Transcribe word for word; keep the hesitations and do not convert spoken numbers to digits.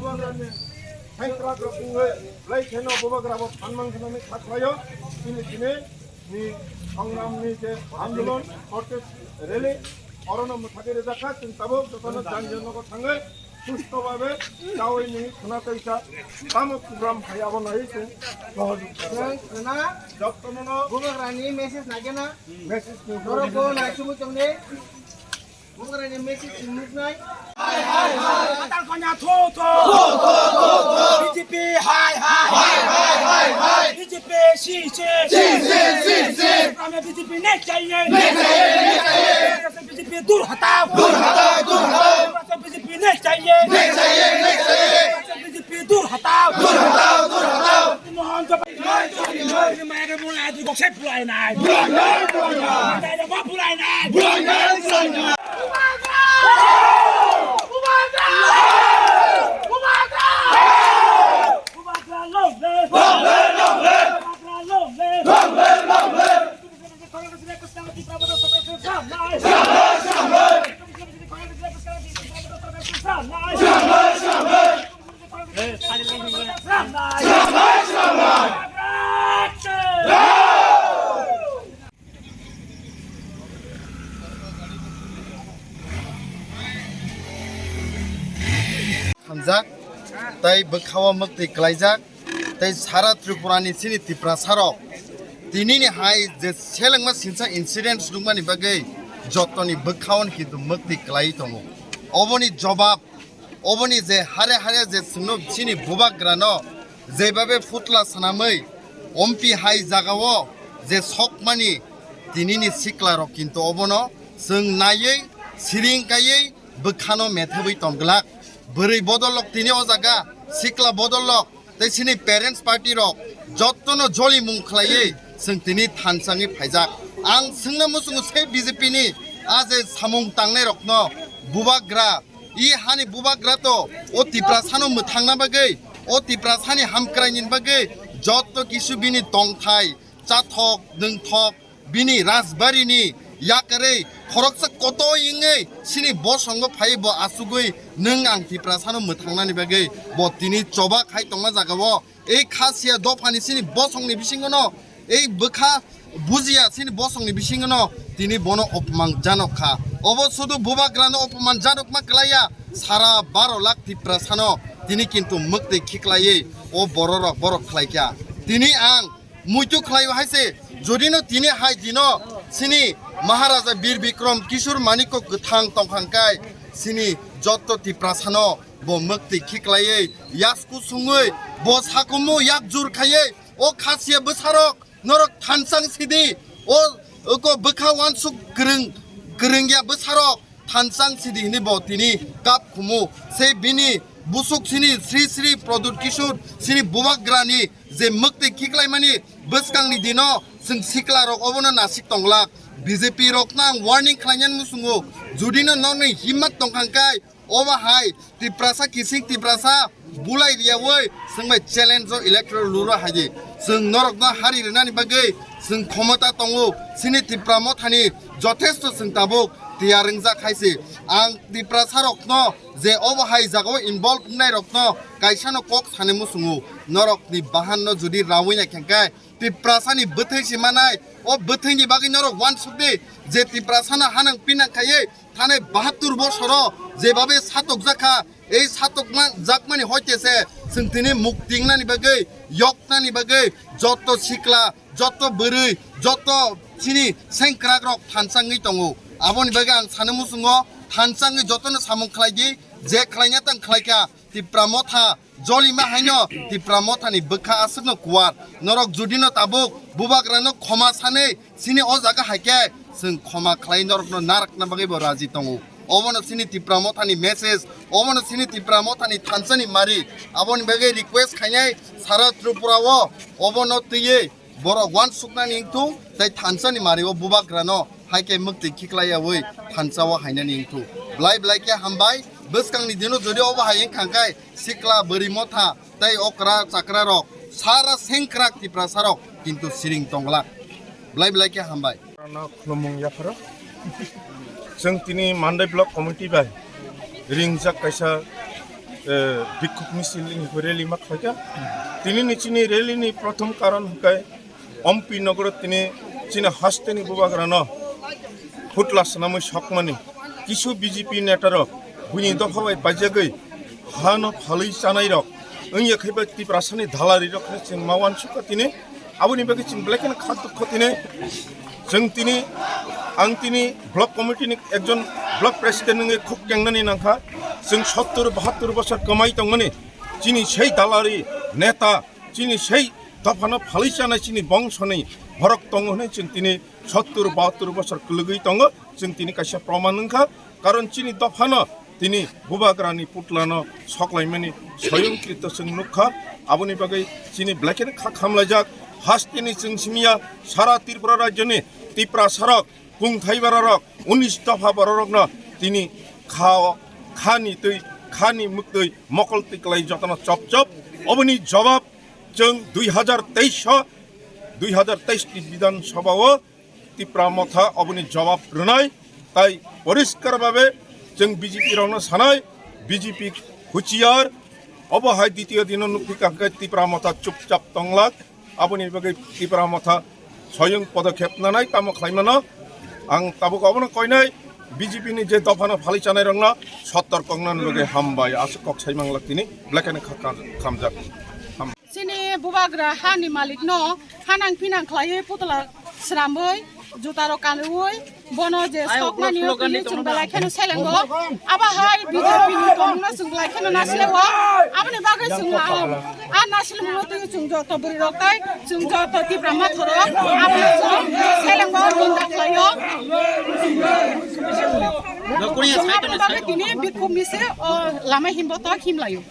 Sengkrak rok wngwi belai kheno bubagra bo phanmang hwnwi kha khlaio. Chini chini ni songram ni je andolon, protest rally, orono mwthagwi rwjakha, chwng tabuk jotono janjia nogo thangwi susto babe chawi nini khuna tei sa tamo program hai abo nai chwng sohojog kha. Khna jottono bubagrani message nagena message ni norok bo nai chumui chongnai. Bubagrani message nuknai. Hai, hai, hai. Matal konya tho, tho. Tho, tho, tho, tho. B J P hai, hai. Hai, hai, hai, hai. B J P si, si. Si, si, si, si. Hame B J P nahi chahiye. Nahi chahiye, nahi chahiye. B J P dur hatao. Dur hatao, dur hatao. B J P nahi chahiye. Nahi chahiye, nahi chahiye. B J P dur hatao. Dur hatao, dur hatao. Mohan Jabbar. Maya ke bulai, tu kok se bulai nai. Bulai nai, bulai nai. Bulai nai, bulai nai. Bulai nai, bulai nai. Hamjak, tei bwkhao mwktwi klaijak, tei sara Tripura ni chini Tiprasa rok tinini hai je selengma sinsa incidents nukmani bagwi jotoni bwkhao ni kintu mwktwi klaiwi tongo. Oboni jobab, oboni je hare hare je chwngno chini bubagrano jebabe phutla swnamwi ompi hai jagao je sokmani tinini sikla rok kintu obono chwng naiwi siring kaiwi bwkhano methebwi tongglak. Bwrwi bodol rok tini o jaga, sikla bodol rok tei chini parents party rok jottono jolimung khlaiwi chwng tini thansangwi phaijak. Ang swngna muchungo se B J P ni a je samung tangnai rokno bubagra, i hani bubagra to o Tiprasano mwthangna bagwi, o Tiprasani hamkraini bagwi jotto kisu bini tongthai, chathok, nwngthok, bini rajbarini yakarwi khoroksa kotoi wngwi chini bosongo phaiwi bo achugwi nwng ang Tiprasano mwthangnani bagwi bo tini choba khai tongma jagao ei kha siya dophani chini bosongni bisingono ei bwkha bujiya chini bosongni bisingono tini bono opman janok kha. Obo sudu bubagrano opman janokma kwlaiya, sara baro lakh Tiprasano tini kintu mwktwi khiklaiwi o bororok borok khlaikha. Tini ang muitu khlaio hai se, jodino tini hai dino chini Maharaja Bir Bikram Kishore Manikya kwthang tongkhang kai chini jotto Tiprasano bo mwktwi khiklaiwi yasku sungwi bo sakumu yak jur khaiwi o kha siya bwsarok norok thansang sidi o oko bwkha wansuk kwrwng kwrwngya bwsarok thansang sidi hini bo tini kap khumu. Se bini busuk sini Sri Sri Pradyut Kishore sini bubagrani je mwktwi khiklaimani bwskangni dino chwng sikla rok obono nasik tonglak. B J P rokno ang warning khlainani muchungo, judino nokni himmat tongkhang kai obo hai Tiprasa kising Tiprasa bulai riyawi chwng bai challenge o electoral rule o hai di. Chwng norokno hari rwnani bagwi chwng khomota tongo. Chini Tipra mothani jothesto chwng tabuk tiyar wngjak hai se. Ang Tiprasa rokno je obo hai jagao involve wngnai rokno kaisano kok sani muchungo. Norokni bahanno jodi rawi nai khe khe Tiprasani bwthai si manai, o bwthaini bagwi norok wansuk di je Tiprasano hanang pinang khaiwi thanai bahattur bosoro jebabe satokjak kha, ei satokma jakmani hoite se chwng tini muk tingnani bagwi, yoknani bagwi jotto sikla, jotto bwrwi, jotto chini sengkrakrok thansangwi tongo. Aboni bagwi ang sani muchungo thansangwi jotono samung khlai di, je khlaina tang khlai kha. Tipra motha jolima haino Tipra mothani bwkha aswkno kuwar. Norok judino tabuk bubagrano khoma sanwi chini o jaga hai khe chwng khoma khlai norokno narakna bagwi bo raji tongo. Obono chini Tipra mothani message, obono chini Tipra mothani thansani mari. Aboni bagwi request khainai sara Tripura o obono twiwi borok wansuknani wngthung tei thansani mari o bubagrano hai khe mwktwi khiklaiyawi thansa o hainani wngthung. Belai belai khe hambai, bwskangni dino jodi obo hai wngkha khe sikla bwrwi motha tei okra chakra rok sara sengkrak Tiprasa rok kintu siring tonglak. Belai belai khe hambai. Ano khulumung yapharo. Chwng tini Mandai Block Committee bai ringjak kaisa eh, bikhuk misil ni rally ma khlaikha. Tini ni chini rally ni prothom karon hwnkhe Ompi nogoro tini chini hasteni bubagrano phutla swnamwi sokmani kisu B J P netarok buini dopha bai paijagwi hano phalwi chanairok wngya khaiba Tiprasani dalarirokno chwng ma uansukha tini. Aboni bagwi chwng belai kheno kha dukho tini. Chwng tini, ang tini block committee ni ekjon block president wngwi khuk kengnani nangkha. Chwng sottur bahattur bosor kwmai tongmani chini sei dalari neta, chini sei dophano phalwi chanai chini bongsoni borok tongo hwnwi chwng tini sottur bahattur bosor kwlwgwi tongo. Chwng tini kaisa proman wngkha, karon chini dophano tini bubagrani putlano soklaimani soyongkrito chwng nukha. Aboni bagwi chini belai kheno kha khamlaijak. Hasteni chwng simiya sara Tripura rajyoni Tiprasarok, kungthai bararok, unis dopha bororokno tini kha, khani twi, khani mwktwi mokol twi kwlai jotono chop chop. Oboni jobab chwng dui hajar teis o, dui hajar teis ni Bidhan Sabha o Tipra Motha oboni jobab rwnai. Tai poriskar babe chwng B J P rokno sanai, B J P huchiyar. Obo hai ditiyo dino nukphi kha hwnkhe Tipra Motha chupchap tonglak. Aboni bagwi Tipra Motha soyung podokhep nanai tamo khlaimano. Ang tabuk obono koinai B J P ni je dophano phalwi chanairokno sottor koknani bagwi hambai. Aswk kok sai manglak tini, belai kheno kha-, kha-, khamjak. Ham- Chini bubagra hani malikno hanang pinang khlaiwi putla swnamwi, jutarok kanwi, bono je sokmani o twi chwng belai kheno selengo. Abo hai B J P ni tongmungno chwng belai kheno nasileo. Aboni bagwi chwng a, a nasilmungno twi chwng joto bwrwirok tai chwng joto Tipra Mothorok abono chwng selengo, ninda khlaio. Chwng aboni bagwi tini bikhuk misil o lama himbotok himlaio.